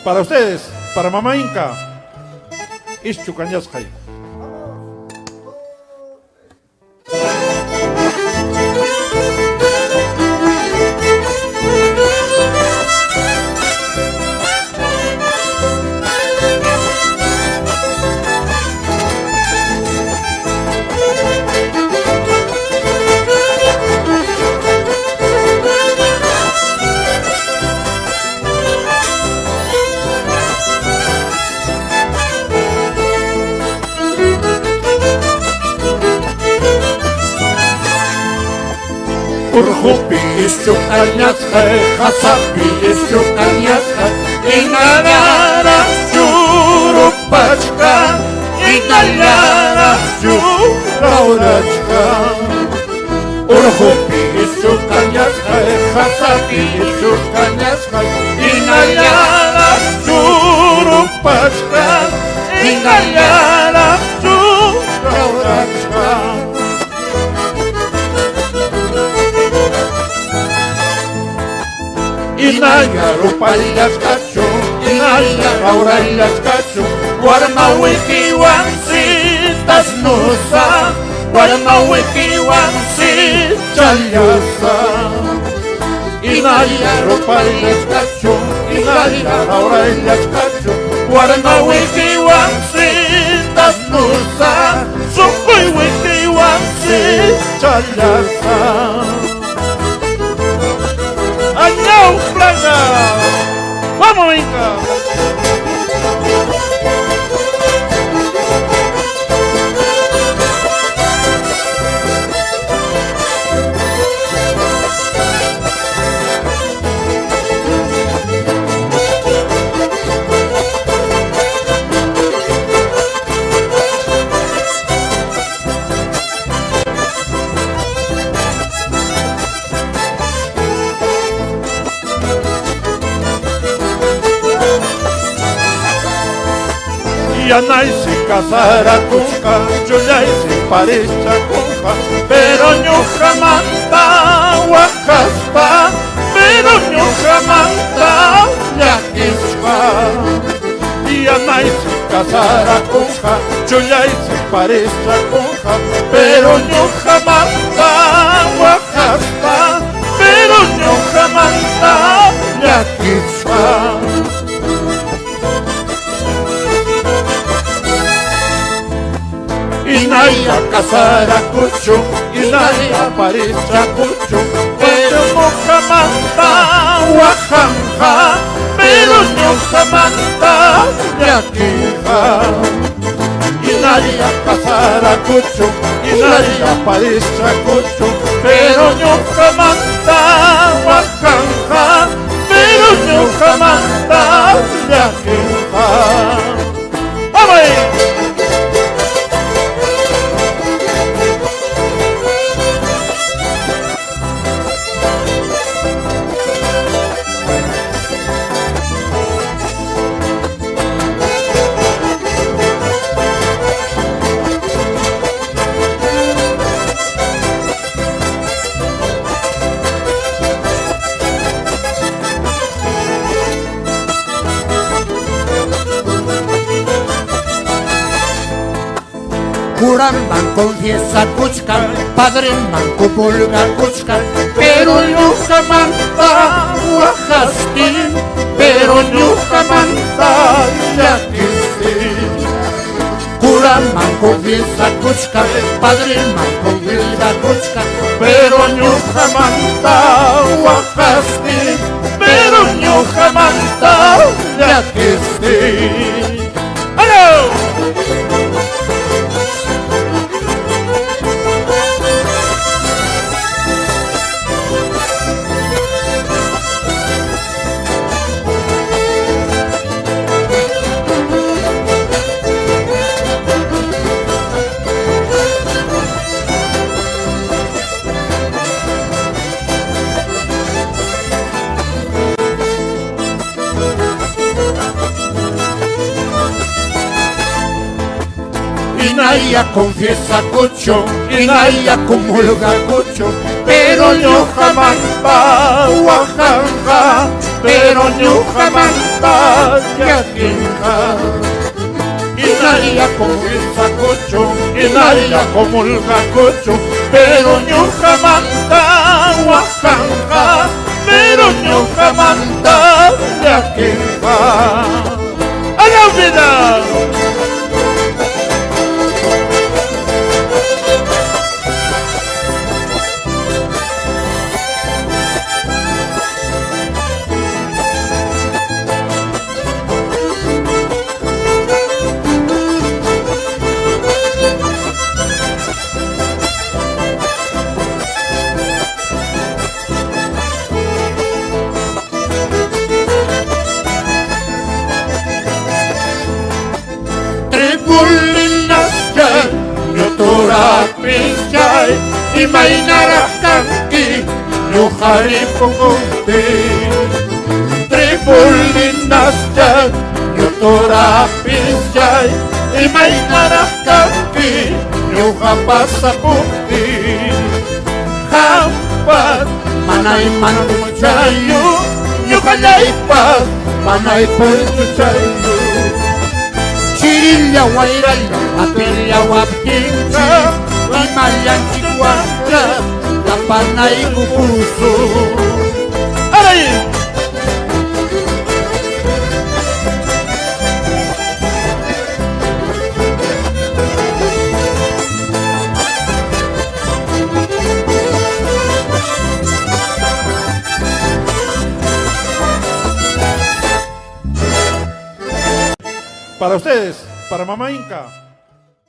Para ustedes, para Mamá Inca, Ischu Kañasqay. Urqupi ischu kañasqay, qasapi ischu kañasqay, hinallaraq churupachka, hinallaraq churawrachka. Urqupi ischu kañasqay, qasapi ischu kañasqay, hinallaraq churupachka, hinallaraq churawrachka. Inaya rupallasqachu, inaya rawrallasqachu, warma wiqiwan sitas nusa, warma wiqiwan sichallasa. Inaya rupallasqachu, inaya rawrallasqachu, warma wiqiwan sitas nusa, sunquy wiqiwan sichallasa. ¡Añao, playa! ¡Vamos, Inca! Yanaysi kasarakunqa, chullaysi parischakunqa, pero ñuqamanta waqaspa, pero ñuqamanta llakispa. Yanaysi kasarakunqa, chullaysi parischakunqa, pero ñuqamanta waqaspa, pero ñuqamanta llakispa. Inaya kasarakuchu, inaya parischakuchu, pero ñuqamanta waqanqa, pero ñuqamanta llakinqa. Inaya kasarakuchu, inaya parischakuchu, pero ñuqamanta waqanqa, pero ñuqamanta llakinqa. ¡Vamos ahí! Curaman confiesa kuchkan, padreman kupulga kuchkan, pero ñuqamanta waqastin, pero ñuqamanta llakistin. Curaman confiesa kuchkan, padreman comulga kuchkan, pero ñuqamanta waqastin, pero ñuqamanta llakistin. ¡Aló! Inaya confiesa cucho, Inaya comulga cucho, pero ñuqamanta waqanqa, pero ñuqamanta llakinqa. Inalla Comulgacucho, inalla comulgacucho, pero ñuqamanta waqanqa, pero ñuqamanta llakinqa. ¡A la vida! Tribulinaschay, ñuturapichay, imaynaraq kanki, ñuqaripukunti. Tribulinaschay, ñuturapichay, imaynaraq kanki, ñuqa pasapunti. Qampas manay manchayu, ñuqallaypas manay punchuchayu. Chirilla wayralla apilla waptinchik imallanchikwanqa tapanayku pusu. ¡Aray! Para ustedes, para Mamá Inca.